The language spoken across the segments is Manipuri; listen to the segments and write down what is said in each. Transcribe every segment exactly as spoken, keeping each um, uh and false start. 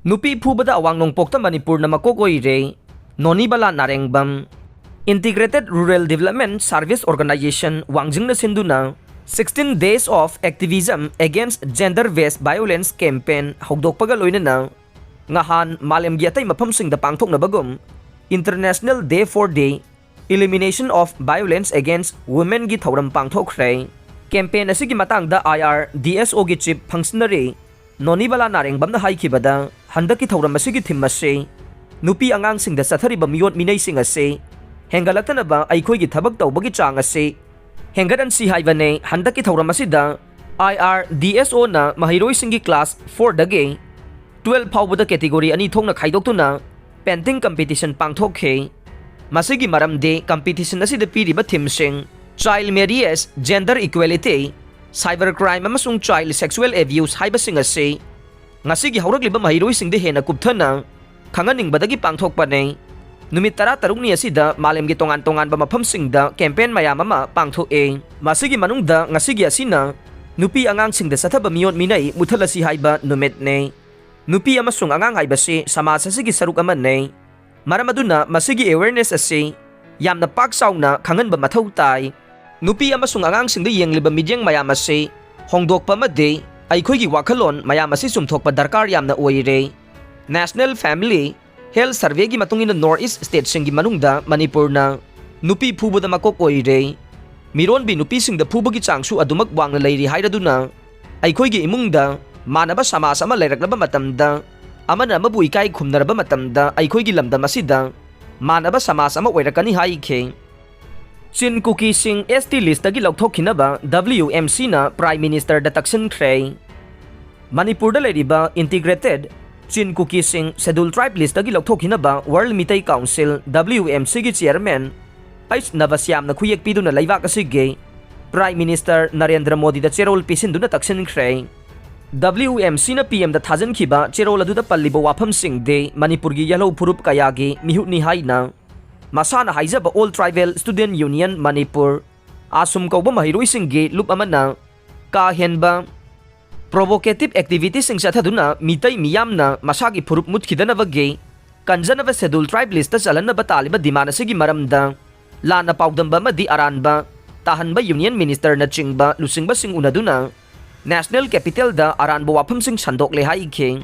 ꯅꯨꯄꯤ ꯐꯨꯕꯗ ꯑꯋꯥꯡ ꯅꯣꯡꯄꯣꯛꯇ ꯃꯅꯤꯄꯨꯔꯅ ꯃꯀꯣꯛ ꯑꯣꯏꯔꯦ꯫ ꯅꯣꯅꯤꯕꯂꯥ ꯅꯥꯔꯦꯡꯕꯝ꯫ Integrated Rural Development Service Organization, ꯋꯥꯡꯖꯤꯡꯅ ꯁꯤꯟꯗꯨꯅ sixteen Days of Activism Against Gender Based Violence Campaign ꯍꯧꯗꯣꯛꯄꯒ ꯂꯣꯏꯅꯅ ꯉꯍꯥꯟ ꯃꯥꯂꯦꯝꯒꯤ ꯑꯇꯩ ꯃꯐꯝꯁꯤꯡꯗ ꯄꯥꯡꯊꯣꯛꯅꯕꯒꯨꯝ International Day for the Elimination of Violence Against Womenꯒꯤ ꯊꯧꯔꯝ ꯄꯥꯡꯊꯣꯛꯈ꯭ꯔꯦ꯫ Campaign ꯑꯁꯤꯒꯤ ꯃꯇꯥꯡꯗ IRDSOꯒꯤ Chief Functionary ꯅꯣꯅꯤꯕꯂꯥ ꯅꯥꯔꯦꯡꯕꯝꯅ ꯍꯥꯏꯈꯤꯕꯗ, ꯍꯟꯗꯛꯀꯤ ꯊꯧꯔꯝ ꯑꯁꯤꯒꯤ theme ꯑꯁꯤ ꯅꯨꯄꯤ ꯑꯉꯥꯡꯁꯤꯡꯗ ꯆꯠꯊꯔꯤꯕ ꯃꯤꯑꯣꯠ ꯃꯤꯅꯩꯁꯤꯡ ꯑꯁꯤ ꯍꯦꯟꯒꯠꯂꯛꯇꯅꯕ ꯑꯩꯈꯣꯏꯒꯤ ꯊꯕꯛ ꯇꯧꯕꯒꯤ ꯆꯥꯡ ꯑꯁꯤ ꯍꯦꯟꯒꯠꯍꯟꯁꯤ ꯍꯥꯏꯕꯅꯤ꯫ ꯍꯟꯗꯛꯀꯤ ꯊꯧꯔꯝ ꯑꯁꯤꯗ IRDSOꯅ ꯃꯍꯩꯔꯣꯏꯁꯤꯡꯒꯤ class fourꯗꯒꯤ twelve ꯐꯥꯎꯕꯗ category ꯑꯅꯤ ꯊꯣꯛꯅ ꯈꯥꯏꯗꯣꯛꯇꯨꯅ painting competition ꯄꯥꯡꯊꯣꯛꯈꯤ꯫ ꯃꯁꯤꯒꯤ ꯃꯔꯝꯗꯤ competition ꯑꯁꯤꯗ ꯄꯤꯔꯤꯕ themeꯁꯤꯡ child marriage, gender equality, cyber crime ꯑꯃꯁꯨꯡ child sexual abuse ꯍꯥꯏꯕꯁꯤꯡ ꯑꯁꯤ ꯉꯁꯤꯒꯤ ꯍꯧꯔꯛꯂꯤꯕ ꯃꯍꯩꯔꯣꯏꯁꯤꯡꯗ ꯍꯦꯟꯅ ꯀꯨꯞꯊꯅ ꯈꯪꯍꯟꯅꯤꯡꯕꯗꯒꯤ ꯄꯥꯡꯊꯣꯛꯄꯅꯤ꯫ ꯅꯨꯃꯤꯠ ꯇꯔꯥꯇꯔꯨꯛꯅꯤ ꯑꯁꯤꯗ ꯃꯥꯂꯦꯝꯒꯤ ꯇꯣꯉꯥꯟ ꯇꯣꯉꯥꯟꯕ ꯃꯐꯝꯁꯤꯡꯗ campaign ꯃꯌꯥꯝ ꯑꯃ ꯄꯥꯡꯊꯣꯛꯏ꯫ ꯃꯁꯤꯒꯤ ꯃꯅꯨꯡꯗ ꯉꯁꯤꯒꯤ ꯑꯁꯤꯅ ꯅꯨꯄꯤ ꯑꯉꯥꯡꯁꯤꯡꯗ ꯆꯠꯊꯕ ꯃꯤꯑꯣꯠ ꯃꯤꯅꯩ ꯃꯨꯊꯠꯂꯁꯤ ꯍꯥꯏꯕ ꯅꯨꯃꯤꯠꯅꯤ꯫ ꯅꯨꯄꯤ ꯑꯃꯁꯨꯡ ꯑꯉꯥꯡ ꯍꯥꯏꯕꯁꯤ ꯁꯃꯥꯖ ꯑꯁꯤꯒꯤ ꯁꯔꯨꯛ ꯑꯃꯅꯤ꯫ ꯃꯔꯝ ꯑꯗꯨꯅ ꯃꯁꯤꯒꯤ awareness ꯑꯁꯤ ꯌꯥꯝꯅ ꯄꯥꯛ ꯆꯥꯎꯅ ꯈꯪꯍꯟꯕ ꯃꯊꯧ ꯇꯥꯏ꯫ ꯅꯨꯄꯤ ꯑꯃꯁꯨꯡ ꯑꯉꯥꯡꯁꯤꯡꯗ ꯌꯦꯡꯂꯤꯕ ꯃꯤꯠꯌꯦꯡ ꯃꯌꯥꯝ ꯑꯁꯤ ꯍꯣꯡꯗꯣꯛꯄ ꯑꯃꯗꯤ ꯑꯩꯈꯣꯏꯒꯤ ꯋꯥꯈꯜꯂꯣꯟ ꯃꯌꯥꯝ ꯑꯁꯤ ꯆꯨꯝꯊꯣꯛꯄ ꯗꯔꯀꯥꯔ ꯌꯥꯝꯅ ꯑꯣꯏꯔꯦ꯫ National Family Health Surveyꯒꯤ ꯃꯇꯨꯡ ꯏꯟꯅ North East stateꯁꯤꯡꯒꯤ ꯃꯅꯨꯡꯗ ꯃꯅꯤꯄꯨꯔꯅ ꯅꯨꯄꯤ ꯐꯨꯕꯗ ꯃꯀꯣꯛ ꯑꯣꯏꯔꯦ꯫ ꯃꯤꯔꯣꯟꯕꯤ ꯅꯨꯄꯤꯁꯤꯡꯗ ꯐꯨꯕꯒꯤ ꯆꯥꯡꯁꯨ ꯑꯗꯨꯃꯛ ꯋꯥꯡꯅ ꯂꯩꯔꯤ ꯍꯥꯏꯔꯗꯨꯅ, ꯑꯩꯈꯣꯏꯒꯤ ꯏꯃꯨꯡꯗ ꯃꯥꯟꯅꯕ ꯁꯃꯥꯖ ꯑꯃ ꯂꯩꯔꯛꯂꯕ ꯃꯇꯝꯗ, ꯑꯃꯅ ꯑꯃꯕꯨ ꯏꯀꯥꯏ ꯈꯨꯝꯅꯔꯕ ꯃꯇꯝꯗ, ꯑꯩꯈꯣꯏꯒꯤ ꯂꯝꯗꯝ ꯑꯁꯤꯗ ꯃꯥꯟꯅꯕ ꯁꯃꯥꯖ ꯑꯃ ꯑꯣꯏꯔꯛꯀꯅꯤ ꯍꯥꯏꯈꯤ꯫ ꯆꯤꯟ ꯀꯨꯀꯤꯁꯤꯡ ST listꯇꯒꯤ ꯂꯧꯊꯣꯛꯈꯤꯅꯕ WMCꯅ Prime Ministerꯗ ꯇꯛꯁꯤꯟꯈ꯭ꯔꯦ꯫ ꯃꯅꯤꯄꯨꯔꯗ ꯂꯩꯔꯤꯕ Integrated ꯆꯤꯟ ꯀꯨꯀꯤꯁꯤꯡ Scheduled Tribe listꯇꯒꯤ ꯂꯧꯊꯣꯛꯈꯤꯅꯕ World ꯃꯤꯇꯩ Council, WMCꯒꯤ Chairman ꯑꯩꯆ ꯅꯕꯁ꯭ꯌꯥꯝꯅ ꯈꯨꯌꯦꯛ ꯄꯤꯗꯨꯅ ꯂꯩꯕꯥꯛ ꯑꯁꯤꯒꯤ Prime Minister ꯅꯔꯦꯟꯗ꯭ꯔ ꯃꯣꯗꯤꯗ ꯆꯦꯔꯣꯜ ꯄꯤꯁꯤꯟꯗꯨꯅ ꯇꯛꯁꯤꯟꯈ꯭ꯔꯦ꯫ WMCꯅ PMꯗ ꯊꯥꯖꯤꯟꯈꯤꯕ ꯆꯦꯔꯣꯜ ꯑꯗꯨꯗ ꯄꯜꯂꯤꯕ ꯋꯥꯐꯝꯁꯤꯡꯗꯤ ꯃꯅꯤꯄꯨꯔꯒꯤ ꯌꯦꯜꯍꯧ ꯐꯨꯔꯨꯞ ꯀꯌꯥꯒꯤ ꯃꯤꯍꯨꯠꯅꯤ ꯍꯥꯏꯅ ꯃꯁꯥꯅ ꯍꯥꯏꯖꯕ All Tribal Student Union Manipur, ꯑꯥꯁꯨꯝ ꯀꯧꯕ ꯃꯍꯩꯔꯣꯏꯁꯤꯡꯒꯤ ꯂꯨꯞ ꯑꯃꯅ ꯀꯥ ꯍꯦꯟꯕ Provocative activityꯁꯤꯡ ꯆꯠꯊꯗꯨꯅ ꯃꯤꯇꯩ ꯃꯤꯌꯥꯝꯅ ꯃꯁꯥꯒꯤ ꯐꯨꯔꯨꯞ ꯃꯨꯠꯈꯤꯗꯅꯕꯒꯤ ꯀꯟꯖꯅꯕ Scheduled Tribe listꯇ ꯆꯜꯍꯟꯅꯕ ꯇꯥꯜꯂꯤꯕ demand ꯑꯁꯤꯒꯤ ꯃꯔꯝꯗ ꯂꯥꯟꯅ ꯄꯥꯎꯗꯝꯕ ꯑꯃꯗꯤ ꯑꯔꯥꯟꯕ ꯇꯥꯍꯟꯕ Union Ministerꯅꯆꯤꯡꯕ ꯂꯨꯆꯤꯡꯕꯁꯤꯡ ꯎꯅꯗꯨꯅ National Capitalꯗ ꯑꯔꯥꯟꯕ ꯋꯥꯐꯝꯁꯤꯡ ꯁꯟꯗꯣꯛꯂꯦ ꯍꯥꯏꯈꯤ꯫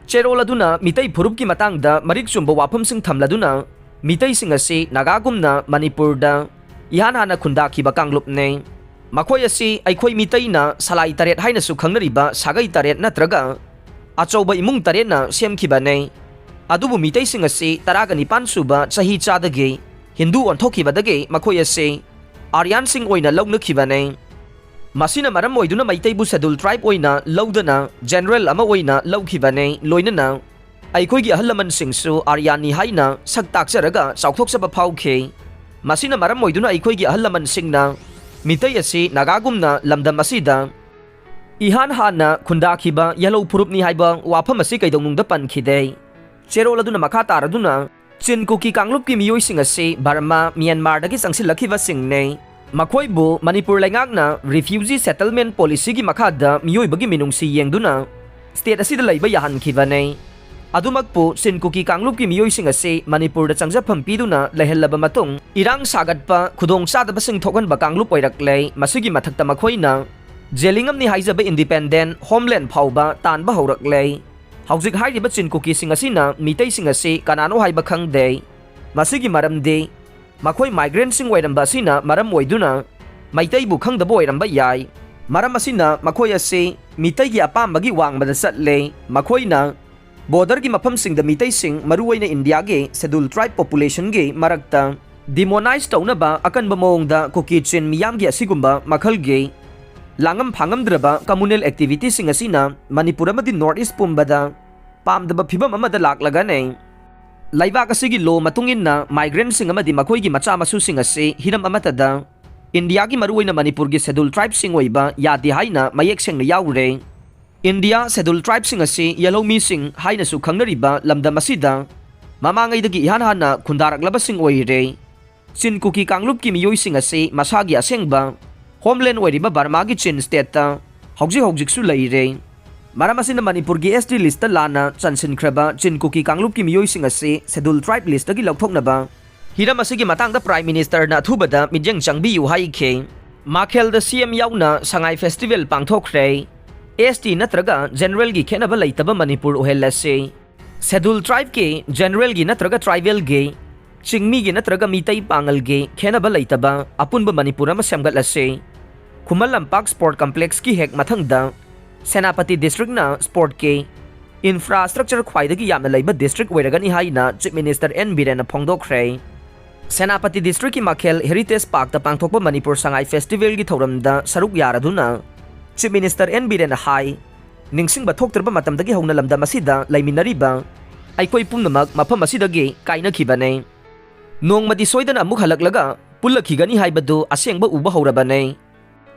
ꯆꯦꯔꯣꯜ ꯑꯗꯨꯅ ꯃꯤꯇꯩ ꯐꯨꯔꯨꯞꯀꯤ ꯃꯇꯥꯡꯗ ꯃꯔꯤꯛ ꯆꯨꯝꯕ ꯋꯥꯐꯝꯁꯤꯡ ꯊꯝꯂꯗꯨꯅ ꯃꯤꯇꯩꯁꯤꯡ ꯑꯁꯤ ꯅꯥꯒꯥꯒꯨꯝꯅ ꯃꯅꯤꯄꯨꯔꯗ ꯏꯍꯥꯟ ꯍꯥꯟꯅ ꯈꯨꯟꯗꯥꯈꯤꯕ ꯀꯥꯡꯂꯨꯞꯅꯤ꯫ ꯃꯈꯣꯏ ꯑꯁꯤ ꯑꯩꯈꯣꯏ ꯃꯤꯇꯩꯅ ꯁꯂꯥꯏ ꯇꯔꯦꯠ ꯍꯥꯏꯅꯁꯨ ꯈꯪꯅꯔꯤꯕ ꯁꯥꯒꯩ ꯇꯔꯦꯠ ꯅꯠꯇ꯭ꯔꯒ ꯑꯆꯧꯕ ꯏꯃꯨꯡ ꯇꯔꯦꯠꯅ ꯁꯦꯝꯈꯤꯕꯅꯤ꯫ ꯑꯗꯨꯕꯨ ꯃꯤꯇꯩꯁꯤꯡ ꯑꯁꯤ ꯇꯔꯥꯒ ꯅꯤꯄꯥꯟ ꯁꯨꯕ ꯆꯍꯤ ꯆꯥꯗꯒꯤ ꯍꯤꯟꯗꯨ ꯑꯣꯟꯊꯣꯛꯈꯤꯕꯗꯒꯤ ꯃꯈꯣꯏ ꯑꯁꯤ ꯑꯥꯔꯤꯌꯥꯟꯁꯤꯡ ꯑꯣꯏꯅ ꯂꯧꯅꯈꯤꯕꯅꯤ꯫ ꯃꯁꯤꯅ ꯃꯔꯝ ꯑꯣꯏꯗꯨꯅ ꯃꯩꯇꯩꯕꯨ Scheduled Tribe ꯑꯣꯏꯅ ꯂꯧꯗꯅ general ꯑꯃ ꯑꯣꯏꯅ ꯂꯧꯈꯤꯕꯅꯤ꯫ ꯂꯣꯏꯅꯅ ꯑꯩꯈꯣꯏꯒꯤ ꯑꯍꯜ ꯂꯃꯟꯁꯤꯡꯁꯨ ꯑꯥꯔꯤꯌꯥꯟꯅꯤ ꯍꯥꯏꯅ ꯁꯛ ꯇꯥꯛꯆꯔꯒ ꯆꯥꯎꯊꯣꯛꯆꯕ ꯐꯥꯎꯈꯤ꯫ ꯃꯁꯤꯅ ꯃꯔꯝ ꯑꯣꯏꯗꯨꯅ ꯑꯩꯈꯣꯏꯒꯤ ꯑꯍꯜ ꯂꯃꯟꯁꯤꯡꯅ ꯃꯤꯇꯩ ꯑꯁꯤ ꯅꯥꯒꯥꯒꯨꯝꯅ ꯂꯝꯗꯝ ꯑꯁꯤꯗ ꯏꯍꯥꯟ ꯍꯥꯟꯅ ꯈꯨꯟꯗꯥꯈꯤꯕ ꯌꯦꯜꯍꯧ ꯐꯨꯔꯨꯞꯅꯤ ꯍꯥꯏꯕ ꯋꯥꯐꯝ ꯑꯁꯤ ꯀꯩꯗꯧꯅꯨꯡꯗ ꯄꯟꯈꯤꯗꯦ꯫ ꯆꯦꯔꯣꯜ ꯑꯗꯨꯅ ꯃꯈꯥ ꯇꯥꯔꯗꯨꯅ ꯆꯤꯟ ꯀꯨꯀꯤ ꯀꯥꯡꯂꯨꯞꯀꯤ ꯃꯤꯑꯣꯏꯁꯤꯡ ꯑꯁꯤ ꯕꯔꯃꯥ, ꯃ꯭ꯌꯥꯟꯃꯥꯔꯗꯒꯤ ꯆꯪꯁꯤꯜꯂꯛꯈꯤꯕꯁꯤꯡꯅꯤ꯫ ꯃꯈꯣꯏꯕꯨ ꯃꯅꯤꯄꯨꯔ ꯂꯩꯉꯥꯛꯅ refugee settlement policyꯒꯤ ꯃꯈꯥꯗ ꯃꯤꯑꯣꯏꯕꯒꯤ ꯃꯤꯅꯨꯡꯁꯤ ꯌꯦꯡꯗꯨꯅ state ꯑꯁꯤꯗ ꯂꯩꯕ ꯌꯥꯍꯟꯈꯤꯕꯅꯤ꯫ ꯑꯗꯨꯃꯛꯄꯨ ꯆꯤꯟ ꯀꯨꯀꯤ ꯀꯥꯡꯂꯨꯞꯀꯤ ꯃꯤꯑꯣꯏꯁꯤꯡ ꯑꯁꯤ ꯃꯅꯤꯄꯨꯔꯗ ꯆꯪꯖꯐꯝ ꯄꯤꯗꯨꯅ ꯂꯩꯍꯜꯂꯕ ꯃꯇꯨꯡ ꯏꯔꯥꯡ ꯁꯥꯒꯠꯄ, ꯈꯨꯗꯣꯡꯆꯥꯗꯕꯁꯤꯡ ꯊꯣꯛꯍꯟꯕ ꯀꯥꯡꯂꯨꯞ ꯑꯣꯏꯔꯛꯂꯦ꯫ ꯃꯁꯤꯒꯤ ꯃꯊꯛꯇ ꯃꯈꯣꯏꯅ ꯖꯦꯂꯤꯡꯉꯝꯅꯤ ꯍꯥꯏꯖꯕ independent homeland ꯐꯥꯎꯕ ꯇꯥꯟꯕ ꯍꯧꯔꯛꯂꯦ꯫ ꯍꯧꯖꯤꯛ ꯍꯥꯏꯔꯤꯕ ꯆꯤꯟ ꯀꯨꯀꯤꯁꯤꯡ ꯑꯁꯤꯅ ꯃꯤꯇꯩꯁꯤꯡ ꯑꯁꯤ ꯀꯅꯥꯅꯣ ꯍꯥꯏꯕ ꯈꯪꯗꯦ꯫ ꯃꯁꯤꯒꯤ ꯃꯔꯝꯗꯤ ꯃꯈꯣꯏ migrantꯁꯤꯡ ꯑꯣꯏꯔꯝꯕ ꯑꯁꯤꯅ ꯃꯔꯝ ꯑꯣꯏꯗꯨꯅ ꯃꯩꯇꯩꯕꯨ ꯈꯪꯗꯕ ꯑꯣꯏꯔꯝꯕ ꯌꯥꯏ꯫ ꯃꯔꯝ ꯑꯁꯤꯅ ꯃꯈꯣꯏ ꯑꯁꯤ ꯃꯤꯇꯩꯒꯤ ꯑꯄꯥꯝꯕꯒꯤ ꯋꯥꯡꯃꯗ ꯆꯠꯂꯦ꯫ ꯃꯈꯣꯏꯅ borderꯒꯤ ꯃꯐꯝꯁꯤꯡꯗ ꯃꯤꯇꯩꯁꯤꯡ, ꯃꯔꯨꯑꯣꯏꯅ ꯏꯟꯗꯤꯌꯥꯒꯤ Scheduled Tribe populationꯒꯤ ꯃꯔꯛꯇ demonize ꯇꯧꯅꯕ ꯑꯀꯟꯕ ꯃꯑꯣꯡꯗ ꯀꯨꯀꯤ ꯆꯤꯟ ꯃꯤꯌꯥꯝꯒꯤ ꯑꯁꯤꯒꯨꯝꯕ ꯃꯈꯜꯒꯤ ꯂꯥꯡꯉꯝ ꯐꯥꯉꯝꯗ꯭ꯔꯕ communal activityꯁꯤꯡ ꯑꯁꯤꯅ ꯃꯅꯤꯄꯨꯔ ꯑꯃꯗꯤ North East ꯄꯨꯝꯕꯗ ꯄꯥꯝꯗꯕ ꯐꯤꯚꯝ ꯑꯃꯗ ꯂꯥꯛꯂꯒꯅꯤ꯫ ꯂꯩꯕꯥꯛ ꯑꯁꯤꯒꯤ law ꯃꯇꯨꯡ ꯏꯟꯅ migrantꯁꯤꯡ ꯑꯃꯗꯤ ꯃꯈꯣꯏꯒꯤ ꯃꯆꯥ ꯃꯁꯨꯁꯤꯡ ꯑꯁꯤ ꯍꯤꯔꯝ ꯑꯃꯠꯇꯗ ꯏꯟꯗꯤꯌꯥꯒꯤ, ꯃꯔꯨꯑꯣꯏꯅ ꯃꯅꯤꯄꯨꯔꯒꯤ Scheduled Tribeꯁꯤꯡ ꯑꯣꯏꯕ ꯌꯥꯗꯦ ꯍꯥꯏꯅ ꯃꯌꯦꯛ ꯁꯦꯡꯅ ꯌꯥꯎꯔꯦ꯫ ꯏꯟꯗꯤꯌꯥ Scheduled Tribeꯁꯤꯡ ꯑꯁꯤ ꯌꯦꯜꯍꯧ ꯃꯤꯁꯤꯡ ꯍꯥꯏꯅꯁꯨ ꯈꯪꯅꯔꯤꯕ ꯂꯝꯗꯝ ꯑꯁꯤꯗ ꯃꯃꯥꯡꯉꯩꯗꯒꯤ ꯏꯍꯥꯟ ꯍꯥꯟꯅ ꯈꯨꯟꯗꯥꯔꯛꯂꯕꯁꯤꯡ ꯑꯣꯏꯔꯦ꯫ ꯆꯤꯟ ꯀꯨꯀꯤ ꯀꯥꯡꯂꯨꯞꯀꯤ ꯃꯤꯑꯣꯏꯁꯤꯡ ꯑꯁꯤ ꯃꯁꯥꯒꯤ ꯑꯁꯦꯡꯕ homeland ꯑꯣꯏꯔꯤꯕ ꯕꯔꯃꯥꯒꯤ ꯆꯤꯟ stateꯇ ꯍꯧꯖꯤꯛ ꯍꯧꯖꯤꯛꯁꯨ ꯂꯩꯔꯦ꯫ ꯃꯔꯝ ꯑꯁꯤꯅ ꯃꯅꯤꯄꯨꯔꯒꯤ S T list ꯂꯥꯟꯅ ꯆꯟꯁꯤꯟꯈ꯭ꯔꯕ ꯆꯤꯟ ꯀꯨꯀꯤ ꯀꯥꯡꯂꯨꯞꯀꯤ ꯃꯤꯑꯣꯏꯁꯤꯡ ꯑꯁꯤ Scheduled Tribe list ꯒꯤ ꯂꯧꯊꯣꯛꯅꯕ ꯍꯤꯔꯝ ꯑꯁꯤꯒꯤ ꯃꯇꯥꯡꯗ Prime Minister ꯅ ꯑꯊꯨꯕꯗ ꯃꯤꯠꯌꯦꯡ ꯆꯪꯕꯤꯌꯨ ꯍꯥꯏꯈꯤ꯫ ꯃꯥꯈꯦꯜꯗ C M ꯌꯥꯎꯅ ꯁꯉꯥꯏ Festival ꯄꯥꯡꯊꯣꯛꯈ꯭ꯔꯦ꯫ S T ꯅꯠꯇ꯭ꯔꯒ General ꯒꯤ ꯈꯦꯠꯅꯕ ꯂꯩꯇꯕ ꯃꯅꯤꯄꯨꯔ ꯑꯣꯏꯍꯜꯂꯁꯤ꯫ Scheduled Tribe ꯀꯤ, General ꯒꯤ ꯅꯠꯇ꯭ꯔꯒ Tribal ꯒꯤ, ꯆꯤꯡꯃꯤꯒꯤ ꯅꯠꯇ꯭ꯔꯒ ꯃꯤꯇꯩ ꯄꯥꯉꯜꯒꯤ ꯈꯦꯠꯅꯕ ꯂꯩꯇꯕ ꯑꯄꯨꯟꯕ ꯃꯅꯤꯄꯨꯔ ꯑꯃ ꯁꯦꯝꯒꯠꯂꯁꯤ꯫ ꯈꯨꯃꯟ ꯂꯝꯄꯥꯛ Sport Complex ꯀꯤ ꯍꯦꯛ ꯃꯊꯪꯗ ꯁꯦꯅꯥꯄꯇꯤ district ꯅ sport ꯀꯤ infrastructure ꯈ꯭ꯋꯥꯏꯗꯒꯤ ꯌꯥꯝꯅ ꯂꯩꯕ district ꯑꯣꯏꯔꯒꯅꯤ ꯍꯥꯏꯅ Chief Minister N ꯕꯤꯔꯦꯟꯅ ꯐꯣꯡꯗꯣꯛꯈ꯭ꯔꯦ꯫ Senapati district ꯀꯤ ꯃꯥꯈꯦꯜ Heritage Park ꯇ ꯄꯥꯡꯊꯣꯛꯄ ꯃꯅꯤꯄꯨꯔ ꯁꯉꯥꯏ Festival ꯒꯤ ꯊꯧꯔꯝꯗ ꯁꯔꯨꯛ ꯌꯥꯔꯗꯨꯅ Chief Minister N ꯕꯤꯔꯦꯟꯅ ꯍꯥꯏ, ꯅꯤꯡꯁꯤꯡꯕ ꯊꯣꯛꯇ꯭ꯔꯕ ꯃꯇꯝꯗꯒꯤ ꯍꯧꯅ ꯂꯝꯗꯝ ꯑꯁꯤꯗ ꯂꯩꯃꯤꯟꯅꯔꯤꯕ ꯑꯩꯈꯣꯏ ꯄꯨꯝꯅꯃꯛ ꯃꯐꯝ ꯑꯁꯤꯗꯒꯤ ꯀꯥꯏꯅꯈꯤꯕꯅꯦ꯫ ꯅꯣꯡꯃꯗꯤ ꯁꯣꯏꯗꯅ ꯑꯃꯨꯛ ꯍꯜꯂꯛꯂꯒ ꯄꯨꯜꯂꯛꯈꯤꯒꯅꯤ ꯍꯥꯏꯕꯗꯨ ꯑꯁꯦꯡꯕ ꯎꯕ ꯍꯧꯔꯕꯅꯦ꯫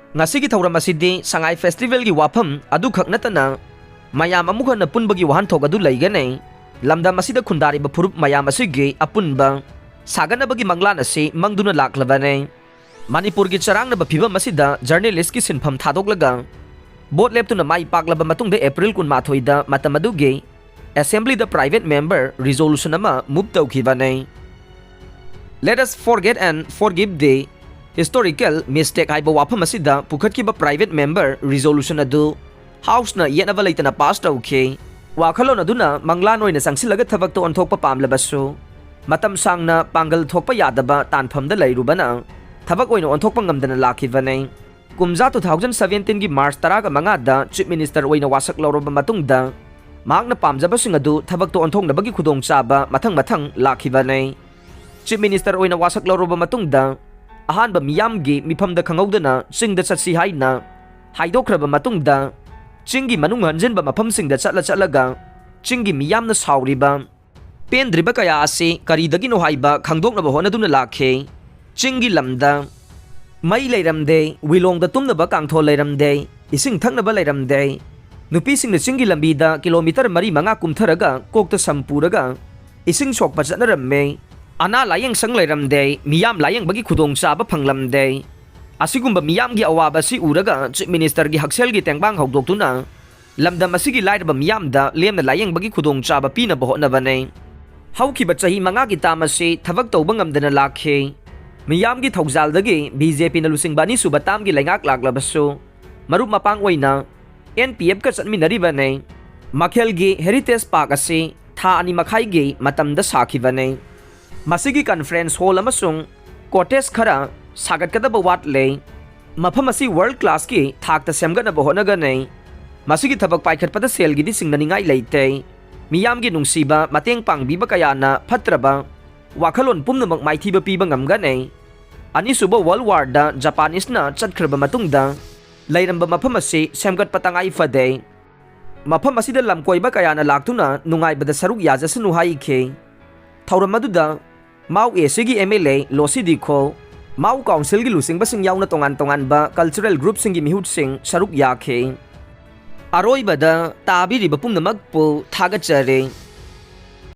ꯉꯁꯤꯒꯤ ꯊꯧꯔꯝ ꯑꯁꯤꯗꯤ ꯁꯉꯥꯏ Festival ꯒꯤ ꯋꯥꯐꯝ ꯑꯗꯨꯈꯛ ꯅꯠꯇꯅ ꯃꯌꯥꯝ ꯑꯃꯨꯛ ꯍꯟꯅ ꯄꯨꯟꯕꯒꯤ ꯋꯥꯍꯟꯊꯣꯛ ꯑꯗꯨ ꯂꯩꯒꯅꯤ꯫ ꯂꯝꯗꯝ ꯑꯁꯤꯗ ꯈꯨꯟꯗꯥꯔꯤꯕ ꯐꯨꯔꯨꯞ ꯃꯌꯥꯝ ꯑꯁꯤꯒꯤ ꯑꯄꯨꯟꯕ ꯁꯥꯒꯠꯅꯕꯒꯤ ꯃꯪꯂꯥꯟ ꯑꯁꯤ ꯃꯪꯗꯨꯅ ꯂꯥꯛꯂꯕꯅꯤ꯫ ꯃꯅꯤꯄꯨꯔꯒꯤ ꯆꯔꯥꯡꯅꯕ ꯐꯤꯚꯝ ꯑꯁꯤꯗ journalist ꯀꯤ ꯁꯤꯟꯐꯝ ꯊꯥꯗꯣꯛꯂꯒ vote ꯂꯦꯞꯇꯨꯅ ꯃꯥꯏ ꯄꯥꯛꯂꯕ ꯃꯇꯨꯡꯗ April ꯀꯨꯟꯃꯥꯊꯣꯏꯗ ꯃꯇꯝ ꯑꯗꯨꯒꯤ Assembly ꯗ private member resolution ꯑꯃ move ꯇꯧꯈꯤꯕꯅꯤ꯫ Let us forget and forgive the historical mistake ꯍꯥꯏꯕ ꯋꯥꯐꯝ ꯑꯁꯤꯗ ꯄꯨꯈꯠꯈꯤꯕ private member resolution ꯑꯗꯨ House ꯅ ꯌꯦꯠꯅꯕ ꯂꯩꯇꯅ pass ꯇꯧꯈꯤ꯫ ꯋꯥꯈꯜꯂꯣꯟ ꯑꯗꯨꯅ ꯃꯪꯂꯥꯟ ꯑꯣꯏꯅ ꯆꯪꯁꯤꯜꯂꯒ ꯊꯕꯛꯇ ꯑꯣꯟꯊꯣꯛꯄ ꯄꯥꯝꯂꯕꯁꯨ, ꯃꯇꯝ ꯁꯥꯡꯅ ꯄꯥꯡꯒꯜ ꯊꯣꯛꯄ ꯌꯥꯗꯕ ꯇꯥꯟꯐꯝꯗ ꯂꯩꯔꯨꯕꯅ ꯊꯕꯛ ꯑꯣꯏꯅ ꯑꯣꯟꯊꯣꯛꯄ ꯉꯝꯗꯅ ꯂꯥꯛꯈꯤꯕꯅꯤ꯫ ꯀꯨꯝꯖꯥ two thousand seventeen ꯒꯤ March ꯇꯔꯥꯒ ꯃꯉꯥꯗ Chief Minister ꯑꯣꯏꯅ ꯋꯥꯁꯛ ꯂꯧꯔꯕ ꯃꯇꯨꯡꯗ, ꯃꯍꯥꯛꯅ ꯄꯥꯝꯖꯕꯁꯤꯡ ꯑꯗꯨ ꯊꯕꯛꯇ ꯑꯣꯟꯊꯣꯛꯅꯕꯒꯤ ꯈꯨꯗꯣꯡꯆꯥꯕ ꯃꯊꯪ ꯃꯊꯪ ꯂꯥꯛꯈꯤꯕꯅꯤ꯫ Chief Minister ꯑꯣꯏꯅ ꯋꯥꯁꯛ ꯂꯧꯔꯕ ꯃꯇꯨꯡꯗ, ꯑꯍꯥꯟꯕ ꯃꯤꯌꯥꯝꯒꯤ ꯃꯤꯐꯝꯗ ꯈꯪꯍꯧꯗꯅ ꯆꯤꯡꯗ ꯆꯠꯁꯤ ꯍꯥꯏꯅ ꯍꯥꯏꯗꯣꯛꯈ꯭ꯔꯕ ꯃꯇꯨꯡꯗ, ꯆꯤꯡꯒꯤ ꯃꯅꯨꯡ ꯍꯟꯖꯤꯟꯕ ꯃꯐꯝꯁꯤꯡꯗ ꯆꯠꯂ ꯆꯠꯂꯒ ꯆꯤꯡꯒꯤ ꯃꯤꯌꯥꯝꯅ ꯁꯥꯎꯔꯤꯕ, ꯄꯦꯟꯗ꯭ꯔꯤꯕ ꯀꯌꯥ ꯑꯁꯤ ꯀꯔꯤꯗꯒꯤꯅꯣ ꯍꯥꯏꯕ ꯈꯪꯗꯣꯛꯅꯕ ꯍꯣꯠꯅꯗꯨꯅ ꯂꯥꯛꯈꯤ꯫ ꯆꯤꯡꯒꯤ ꯂꯝꯗ ꯃꯩ ꯂꯩꯔꯝꯗꯦ, ꯋꯤꯂꯣꯡꯗ ꯇꯨꯝꯅꯕ ꯀꯥꯡꯊꯣꯜ ꯂꯩꯔꯝꯗꯦ, ꯏꯁꯤꯡ ꯊꯛꯅꯕ ꯂꯩꯔꯝꯗꯦ꯫ ꯅꯨꯄꯤꯁꯤꯡꯅ ꯆꯤꯡꯒꯤ ꯂꯝꯕꯤꯗ kilometre ꯃꯔꯤ ꯃꯉꯥ ꯀꯨꯝꯊꯔꯒ ꯀꯣꯛꯇ ꯁꯝ ꯄꯨꯔꯒ ꯏꯁꯤꯡ ꯁꯣꯛꯄ ꯆꯠꯅꯔꯝꯃꯦ꯫ ꯑꯅꯥ ꯂꯥꯌꯦꯡ ꯁꯪ ꯂꯩꯔꯝꯗꯦ, ꯃꯤꯌꯥꯝ ꯂꯥꯌꯦꯡꯕꯒꯤ ꯈꯨꯗꯣꯡꯆꯥꯕ ꯐꯪꯂꯝꯗꯦ꯫ ꯑꯁꯤꯒꯨꯝꯕ ꯃꯤꯌꯥꯝꯒꯤ ꯑꯋꯥꯕ ꯑꯁꯤ ꯎꯔꯒ Chief Minister ꯒꯤ ꯍꯛꯁꯦꯜꯒꯤ ꯇꯦꯡꯕꯥꯡ ꯍꯧꯗꯣꯛꯇꯨꯅ ꯂꯝꯗꯝ ꯑꯁꯤꯒꯤ ꯂꯥꯏꯔꯕ ꯃꯤꯌꯥꯝꯗ ꯂꯦꯝꯅ ꯂꯥꯌꯦꯡꯕꯒꯤ ꯈꯨꯗꯣꯡꯆꯥꯕ ꯄꯤꯅꯕ ꯍꯣꯠꯅꯕꯅꯤ꯫ ꯍꯧꯈꯤꯕ ꯆꯍꯤ ꯃꯉꯥꯒꯤ term ꯑꯁꯤ ꯊꯕꯛ ꯇꯧꯕ ꯉꯝꯗꯅ ꯂꯥꯛꯈꯤ꯫ ꯃꯤꯌꯥꯝꯒꯤ ꯊꯧꯖꯥꯜꯗꯒꯤ BJP ꯅ ꯂꯨꯆꯤꯡꯕ ꯑꯅꯤꯁꯨꯕ term ꯒꯤ ꯂꯩꯉꯥꯛ ꯂꯥꯛꯂꯕꯁꯨ, ꯃꯔꯨꯞ ꯃꯄꯥꯡ ꯑꯣꯏꯅ NPF ꯀ ꯆꯠꯃꯤꯟꯅꯔꯤꯕꯅꯤ꯫ ꯃꯈꯦꯜꯒꯤ Heritage Park ꯑꯁꯤ ꯊꯥ ꯑꯅꯤ ꯃꯈꯥꯏꯒꯤ ꯃꯇꯝꯗ ꯁꯥꯈꯤꯕꯅꯤ꯫ ꯃꯁꯤꯒꯤ conference hall ꯑꯃꯁꯨꯡ cottage ꯈꯔ ꯁꯥꯒꯠꯀꯗꯕ ꯋꯥꯠꯂꯦ꯫ ꯃꯐꯝ ꯑꯁꯤ world class ꯀꯤ ꯊꯥꯛꯇ ꯁꯦꯝꯒꯠꯅꯕ ꯍꯣꯠꯅꯒꯅꯤ꯫ ꯃꯁꯤꯒꯤ ꯊꯕꯛ ꯄꯥꯏꯈꯠꯄꯗ ꯁꯦꯜꯒꯤꯗꯤ ꯆꯤꯡꯅꯅꯤꯡꯉꯥꯏ ꯂꯩꯇꯦ꯫ ꯃꯤꯌꯥꯝꯒꯤ ꯅꯨꯡꯁꯤꯕ, ꯃꯇꯦꯡ ꯄꯥꯡꯕꯤꯕ ꯀꯌꯥꯅ ꯐꯠꯇ꯭ꯔꯕ ꯋꯥꯈꯜꯂꯣꯟ ꯄꯨꯝꯅꯃꯛ ꯃꯥꯏꯊꯤꯕ ꯄꯤꯕ ꯉꯝꯒꯅꯤ꯫ ꯑꯅꯤꯁꯨꯕ World War ꯗ Japanese ꯅ ꯆꯠꯈ꯭ꯔꯕ ꯃꯇꯨꯡꯗ ꯂꯩꯔꯝꯕ ꯃꯐꯝ ꯑꯁꯤ ꯁꯦꯝꯒꯠꯄ ꯇꯉꯥꯏ ꯐꯗꯦ꯫ ꯃꯐꯝ ꯑꯁꯤꯗ ꯂꯝꯀꯣꯏꯕ ꯀꯌꯥꯅ ꯂꯥꯛꯇꯨꯅ ꯅꯨꯡꯉꯥꯏꯕꯗ ꯁꯔꯨꯛ ꯌꯥꯖꯁꯅꯨ ꯍꯥꯏꯈꯤ꯫ ꯊꯧꯔꯝ ꯑꯗꯨꯗ ꯃꯥꯎ AC ꯒꯤ MLA ꯂꯣꯁꯤ ꯗꯤꯈꯣ, ꯃꯥꯎ council ꯒꯤ ꯂꯨꯆꯤꯡꯕꯁꯤꯡ ꯌꯥꯎꯅ ꯇꯣꯉꯥꯟ ꯇꯣꯉꯥꯟꯕ cultural group ꯁꯤꯡꯒꯤ ꯃꯤꯍꯨꯠꯁꯤꯡ ꯁꯔꯨꯛ ꯌꯥꯈꯤ꯫ ꯑꯔꯣꯏꯕꯗ ꯇꯥꯕꯤꯔꯤꯕ ꯄꯨꯝꯅꯃꯛꯄꯨ ꯊꯥꯒꯠꯆꯔꯤ꯫